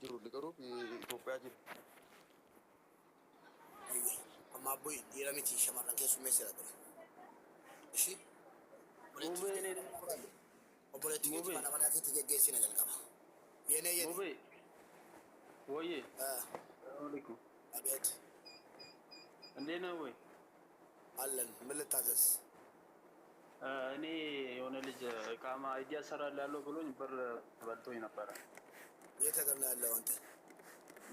Jiru garuu Itoophiyaa jira. Amma abboyi dhiira miti shamarran keessummeessira ture. Ishi Mubee እኔ obboleettii keetii Mubee. mana manaa keetti geggeessina jalqaba. Yenee yene. ሙቤ ወዬ ሰላም አለይኩም። አቤት። እንዴት ነህ ወይ? አለን። ምን ልታዘዝ? እኔ የሆነ ልጅ እቃማ ID እሰራልሃለሁ ብሎኝ ብር በልቶኝ ነበረ። የት ሀገር ነው ያለው አንተ?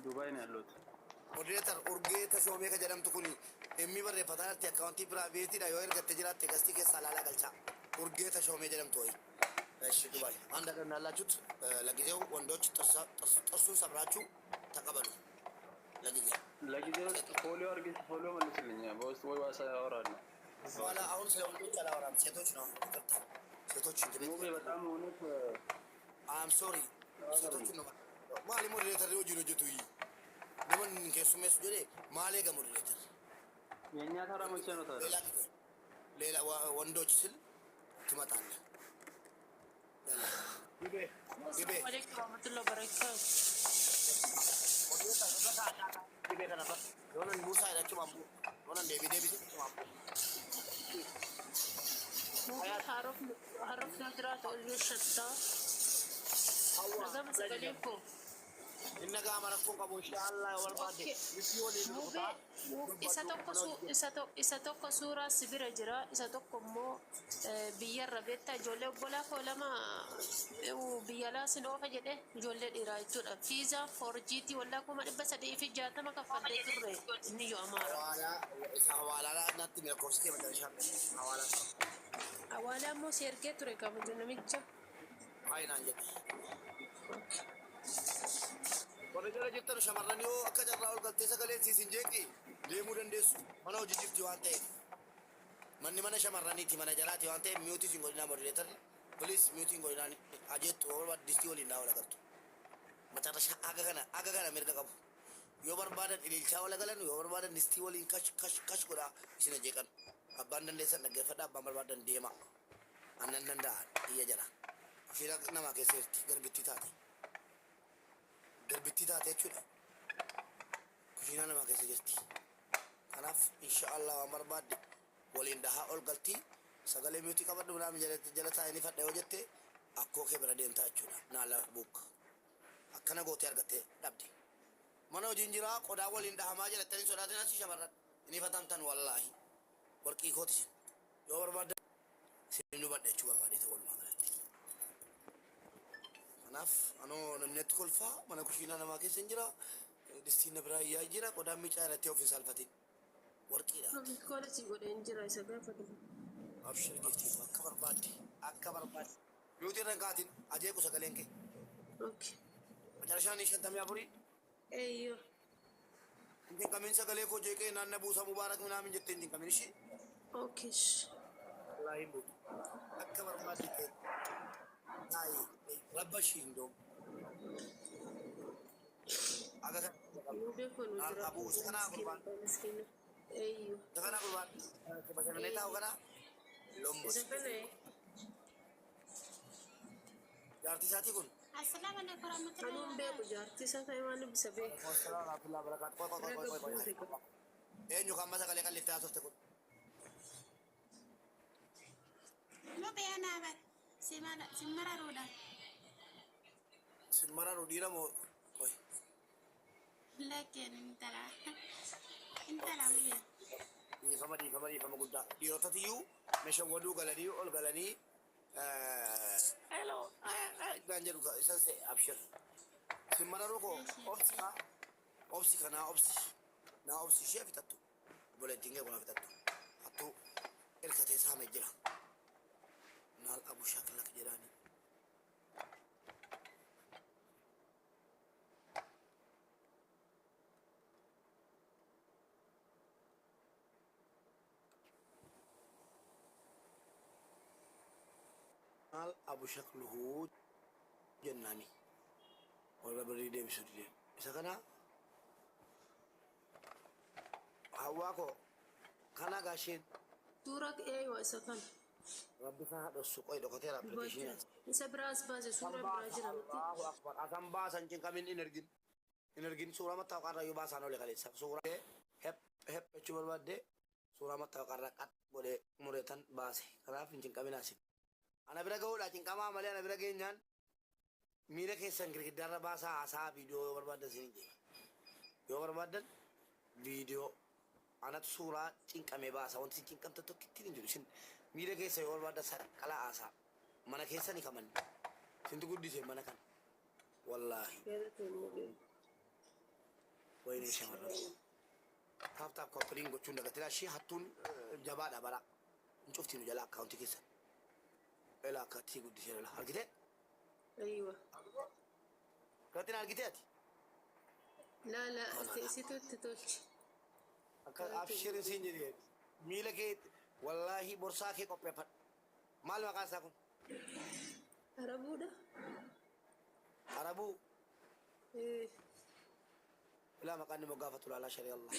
ዱባይ ነው ያለሁት። Moderator Urgee Tashoomee ka jedhamtu kun inni barreeffataa jirti akkaawuntii piraayiveetiidha yoo ergatte jiraatte gastii keessaa laalaa galchaa. Urgee Tashoomee jedhamtu wayi. እሺ ዱባይ አንድ ሀገር ነው ያላችሁት። ለጊዜው ወንዶች ጥርሱን ሰብራችሁ ተቀበሉ። ለጊዜው ለጊዜው follow አድርጌ follow መልስልኝ በውስጥ ወይ ዋሳ ያወራለሁ። በኋላ አሁን ስለ ወንዶች አላወራም፣ ሴቶች ነው። ይቅርታ ሴቶች ሽንት ቤት ሙቤ በጣም እውነት I'm sorry, ሴቶችን ነው። Maali moderator hojiin hojjetu namoonni keessummeessu jedhee maal eega moderator? የእኛ ተራ መቼ ነው ታዲያ? ሌላ ጊዜ ሌላ ወንዶች ስል ትመጣለህ። ግቤ ግቤ። السلام عليكم ورحمة الله وبركاته። ግቤ kanarra yoonan buusaa jedhachumaan buu yoonan deebii deebisee jechumaan buu. Mubee haarofni jiraatu ol shattaa. Nagama sagalee koo. Inni gaama rakkoon qabu inshaallah yoo barbaade miti waliin Mubee isa tokko isa tokko suuraa si bira jira, isa tokko immoo biyyarra beektaa ijoollee obbolaa koo lama biyya alaa sin oofa jedhe ijoollee dhiiraa jechuudha. Fiizaa foorjiitii wallaa 360,000 kaffallee turre inni yoo amaara. Hawaalaa isa hawaalaa natti lakkoofsi kee maxxansa hawaalaa. Hawaalaa immoo si ergee ture kabaju namicha. Faayinaan jedhe. Warri jala jirtan shamarran yoo akka carraa ol galtee sagaleen siis hin jeeqi deemuu dandeessu. Mana hojii jirti waan ta'eef. Manni mana shamarraniiti mana jalaati waan ta'eef mute hin godhinaa moderatorri. Please mute hin godhinaa ajeettu yoo barbaadde distii waliin naa wal agartu. Macarrasha aga kana mirga qabu. Yoo barbaadan ililchaa wal galan, yoo barbaadan distii waliin kash kash kash godhaa isin jeeqan. Abbaan dandeessan dhaggeeffadhaa, abbaan barbaadan deema. Annan danda'a iyya jala. Isheen namaa keessa jirti garbittii taate. Garbittii taate jechuudha. Kushiinaa namaa keessa jirti. Kanaaf inshaallah waan barbaadde waliin dhahaa ol galtii sagalee mute qabadhu minaan jala taa'anii fadha yoo jette akkoo kee bira deemtaa jechuudha. Naala buukka. Akkana gootee argattee dhabde. Mana hojiin jiraa qodaa waliin dhahamaa jedhattanii sodaatin asii shamarran. Inni fatamtan wallaahi. Warqii kooti isin. Yoo barbaadde isin nu badha jechuu barbaade ta'uu walumaa galatti. Kanaaf anoo namni atti kolfaa mana kushiinaa namaa keessa hin jira. Distiin na biraa iyyaa jira. Qodaan miicaa irratti of hin saalfatin. Warqiidha. Kola si godheen jira isa gaafatu. Abshir geeftii akka barbaadde akka barbaadde. Mute irra hin kaatin ajeequ sagaleen kee. Okay. Macarashaan 54. Eeyyoo. Hin jinqamin, sagalee koo jeeqee naanna buusa mubaarak minaamin jettee hin jinqamin ishii. Okay. Wallaahi hin buutu. Akka barbaadde ta'e. Taayi rabba ishii hin doomu. Aga kana Mubee kun Maal jira. qabu isa kanaa gurbaan. Miskiina. Eeyyoo. Isa kanaa gurbaan. Bashannanee taa'u kanaa. Lombos. Isa kana. Jaartii isaatii kun. Assalamu alaikum warahmatullahi Anuun beeku jaartii isaa ta'e waan bisa beeku. Wasalaam warahmatullahi wabarakatuh. Qoy qoy qoy qoy qoy qoy. Eenyu kan masa kalee qallitti haasofte kun? Mubee anaa bar si mararuudha. Sin mararu dhiira moo qoy. Lakkeen intala. Intala mubee. Dhiifama dhiifama dhiifama guddaa. Dhiirotatiyyuu meeshaa waduu galanii ol galanii hello naan jedhu isan se'e abshir. Sin mararuu koo obsi kaa obsi kanaa obsi naa obsi ishee fixattu. Obboleettiin kee kunaa fixattu. Hattuu hirkatee saame jira. Naal abu shaklak jedhaani. Maal abu shakluhuu jennaani. Warra birrii deebisuu dideen. Isa kana hawwaa koo kana gaasheen Suuraa eeyyoo isa kana. Rabbi isaa haadhossu qoy dhokateera Dubai appilikeeshinii. jira. Isa biraas baase, Asan suuraan biraa baasa. jira miti. Allahu akbar. Asan baasan cinqamin in ergin. In ergin suuraa mattaawaqaarraa yoo baasaan oole kaleessa. Suuraa hep hep jechuu barbaadde suuraa mattaawaqaarraa qat godhee mureetan baase. Kanaaf hin cinqamin asin. Ana bira ga'uudha cinqamaa malee ana bira geenyaan miira keessan girgiddaarra baasaa haasaa viidiyoo yoo barbaaddan siin jedha. Yoo barbaaddan viidiyoo anatu suuraa cinqamee baasa. Wanti isin cinqamtan tokkittiin hin jiru. Isin miira keessa yoo barbaaddan saqqalaa haasaa. Mana keessani kamanni. Isintu guddise mana kana. Wallaahi. Galatoomuu. Wayinee shamarran. Tap tap copy link gochuun dagatinaa. Ishee hattuun jabaadha bara. Hin cuftiinu jala akkaawuntii keessan. Elaa akkatti guddisee lola. Argitee? Aywa. Gatiin argitee ati? Laa laa, isitu itti tolche. Akka abshirin siin jedhee. Miila kee wallaahi borsaa kee qopheeffadhu. Maal maqaan isaa kun? Arabuudha? Arabuu. Eh. Ilaa maqaan ni moggaafatu laalaa sharii Allah.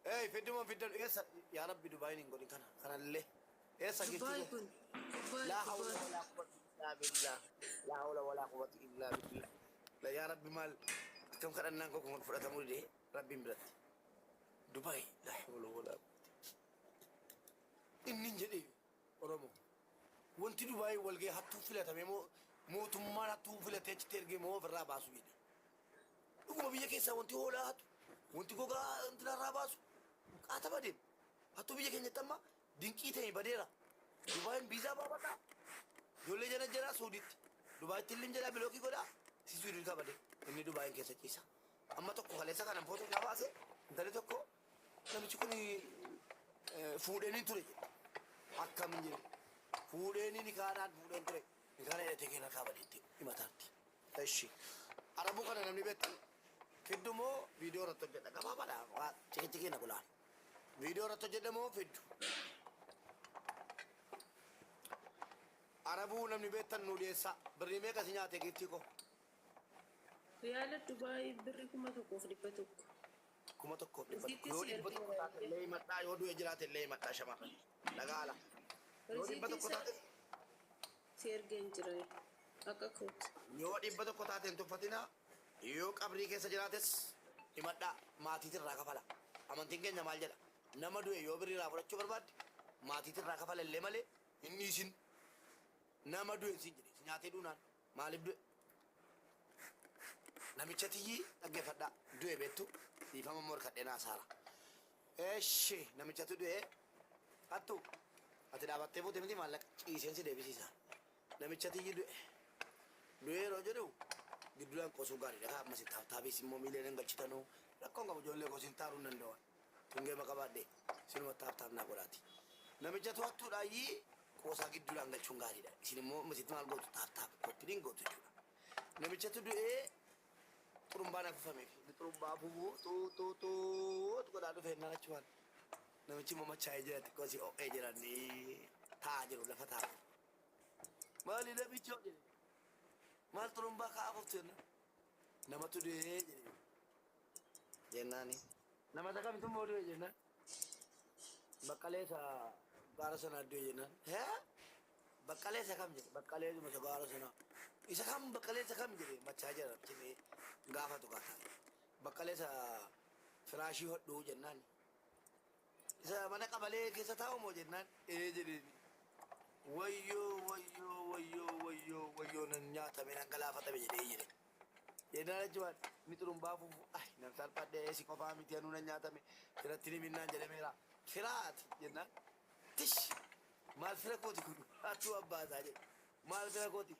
Ee fidduma fiddan eessa yaa Rabbi Dubaayin hin godhin kana kanallee eessa Dubaay giftii kun. Dubaay. laa hawla Dubaay. walaa quwwata illaa billah, laa hawla walaa quwwata illaa billah. La yaa Rabbi, maal akkam kadhannaan koo kun fudhatamuu didee Rabbiin biratti Dubaay, laa hawla walaa quwwata inni hin jedhee. Oromoo wanti Dubaay walgahii hattuu filatame moo mootummaan hattuu filatee achitti ergee moo ofirraa baasu jedhe. Dhuguma biyya keessaa wanti hoolaa hatu, wanti gogaa intinarraa baasu qaata badeen hattuu biyya keenyatti amma dinqii ta'e badeera. Dubaayin biizaa baafadhaa, ijoollee jala jalaa Suuditti Dubaayitti illee jalaa block godhaa si Suudii kabade inni Dubaayin keessa ciisa. Amma tokko kaleessa kanan footoo isaa baase intalli tokko namichi kun fuudheenii ture jedhe. Akkam jedhe, fuudheenii nikaadhaan fuudheen ture, nikaana hidhatee keenya kabadeetti himataatti. Eshi. Arabuu kana namni beektan fiddu moo viidiyoo irratti hojjedha? Gabaabaadha. Waa ciqiciqii na gulaan. Viidiyoo irratti hojjedha moo fiddu? Arabuu namni beektan nu dhiyeessaa. Birrii meeqa si nyaate giiftii koo? Riyaala Dubaay birri 1100. 1100. Risiitti Yoo si 100 ergeera. taate illee himadhaa, yoo du'e jiraate illee himadhaa shamarran. Dhagaala. Yoo dhibba Risiitii tokko isa taate si ergeen jira akka kooti. Yoo 100 taate hin tuffatinaa. Yoo qabrii keessa jiraates himadhaa, maatiitirraa kafala. Amantiin keenya maal jedha? Nama du'e yoo birrii irraa fudhachuu barbaadde maatiitirraa kafala illee malee hin dhiisin. Nama du'e siin jedhe si nyaatee duunaan maaliif du'e? Namicha tiyyii dhaggeeffadhaa, du'e beektu dhiifama morkadhee naasaara. Eshi, namichatu du'e, hattu ati dhaabattee fuute miti, maallaqa ciiseen si deebisiisa. Namicha tiyyi du'e. Du'e yeroo jedhu gidduudhaan qosuu gaariidha. Kaa ammas itti taabiis immoo miiliyoona hin galchitanuu rakkoon qabu, ijoollee koo sin taaruu hin danda'an. Tungee maqabaadhe sinuma tap tap naa godhaati. Namichatu hattuudhaayyii qoosaa gidduudhaan galchuun gaariidha. Isin immoo ammasitti maal gootu? Tap tap copy link gootu jechuudha. Namichatu du'ee xurumbaan afuufameef. Inni xurumbaa afuufuu tuu tuu tuu godhaa dhufe jennaan achumaan. Namichi immoo machaa'ee jira, xiqqoo si ho'ee jira, inni taa'aa jiru lafa taa'aa jiru. Maali namichoo jedhe. Maal xurumbaa kaa'aa afuuftu jennaan. Namatu du'ee jedhe. Jennaani. Nama isa kamitu immoo du'e jennaan. Baqqalee isa gaara sanaa du'e jennaan. Hee? Baqqalee isa kam jedhe. Baqqalee isa gaara sanaa. Isa kam, baqqalee isa kam jedhe, machaa jira namichi gaafatu gaafa. Baqqalee isa firaashii hodhuu jennaan. Isa mana qabalee keessa taa'u moo jennaan. Ee jedheeni. Wayyoo, wayyoo, wayyoo, wayyoo, wayyoo, nan nyaatame, nan galaafatame jedhee jedhe. Jennaan achumaan inni xurumbaa afuufu, ay nan salphadhee, si qofaa miti, anuu nan nyaatame, firatti ni minnaan jedhameera. Firaati jennaan, tish, maal fira kooti kun, hattuu abbaasaa jedhe. Maal fira kooti,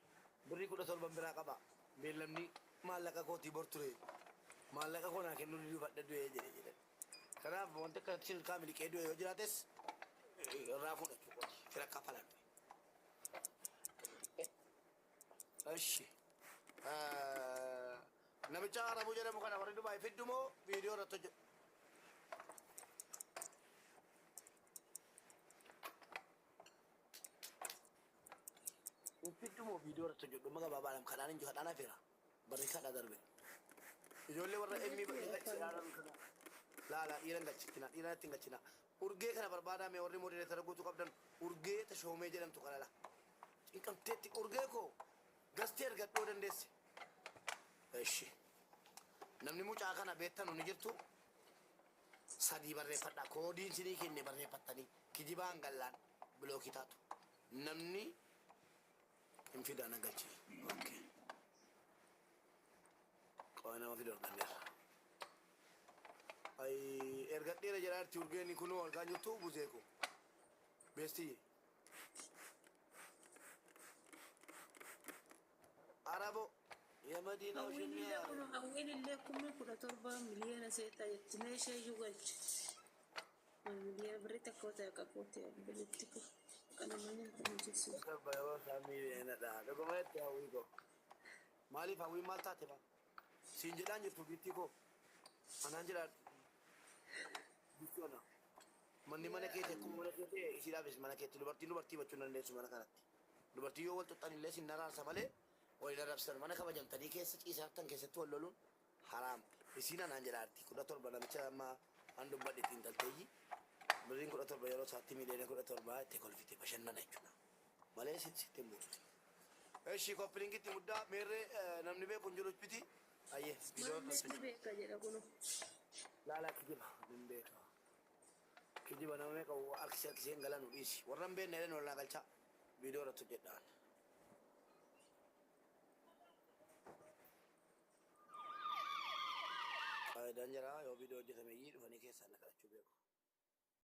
birrii 17 biraa qaba, beellamni maallaqa kootii bor ture, maallaqa koo naa kennuu diduu fadha du'ee jedhe jedhan. Kanaaf wanti akka silkaa miliqee du'e yoo jiraates irraa fuudhachuu kooti, fira kafalan du'e. Eshi. Namicha Arabuu jedhamu kana warri Dubaay fiddu moo viidiyoo irratti hojjedhu? Fiddu moo viidiyoo irratti hojjedhu? Amma gabaabaadhaan kadhaan hin jiru, kadhaan hafeera. Barri kadhaa darbe. Ijoollee warra emmi laala, dhiira hin galchina, dhiira itti hin galchina. Urgee kana barbaadame warri moderator guutuu qabdan, Urgee Tashoomee jedhamtu kanala. Cinqamteetti Urgee koo gastee ergadhuu dandeesse. Eshi. Namni mucaa kana beektanu ni jirtu. Sadii barreeffadha. Koodiin sinii kenne barreeffattanii kijibaan gallaan block taatu. Namni hin fidaa na galchi. Okay. Qo'aa nama fidu arganneerra. Ay, ergadheera jedhaarti Urgeen kunoo argaa jirtu buzee ko. Beestiyye. Arabo. Yamadiina Hawwiin illee kun, hawwiin illee 17,000,000 seetaa jetti, mee ishee iyyuu galchi. Miliyoona birrii takka ta'e qabuuti bilitti kanama nyaata mijeessu. Yeroo isaa miiliyoonadha. Dhuguma jetti hawwii koo. Maaliif hawwiin maal taate baa? Siin jedhaan jirtu biittii koo. Anaan jedhaan. Biittii ona. Manni mana keetii akkuma mana keetii isiidhaafis mana keetti dubartiin dubartii bachuu hin dandeessu mana kanatti. Dubartii yoo wal xuxxan illee sin naraarsa malee wal hin arrabsan. Mana kabajamtanii keessa ciisaartan keessatti wal loluun haraam. Isiin anaan jedhaarti 17 namicha amma an dubbadhe ittiin talteeyyi. Birriin 17 yeroo isaatti 17,000,000 itti kolfite bashannana jechuudha. Malee sitti hin buutu. Eshi, copy linkitti muddaa meerree namni beeku hin jiru biti. Ayyee viidiyoo Manni beeka jedha kuno. Laalaa, kijiba hin beeka. Kijiba nama meeqa harkisee harkisee hin galanu dhiisi. Warra hin beekne jedhan walaa galchaa. Viidiyoo irratti hojjedhaan. Faayidaan jira yoo viidiyoo hojjetame iyyii dhufanii keessaan na kadhachuu beeku.